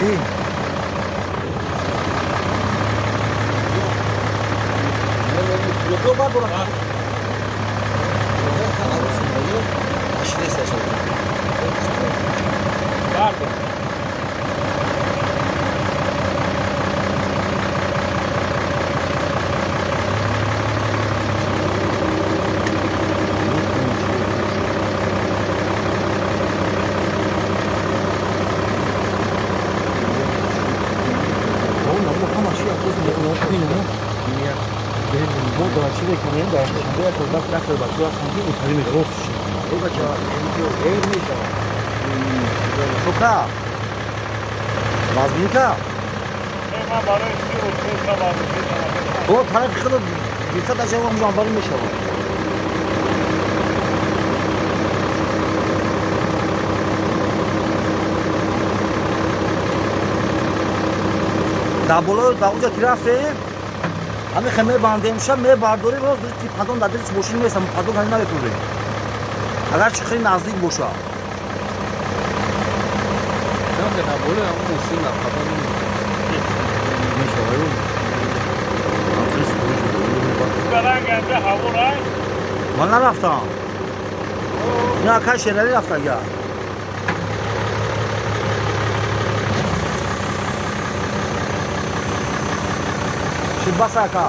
Фаҳмидӣ? Вазминка? О, тарафи худо диққат ажава мужамбарӣ мешавад. Дар боло дар онҷо ки рафтем, ҳамин хе мебандем ша мебардорем, рост ки падон дар дилиш мошин нест, падон ҳамин намекунем. Агарчи хеле наздик бошад. Ман нарафтам. Ин акай Шералӣ рафтага. Шуд бас ака.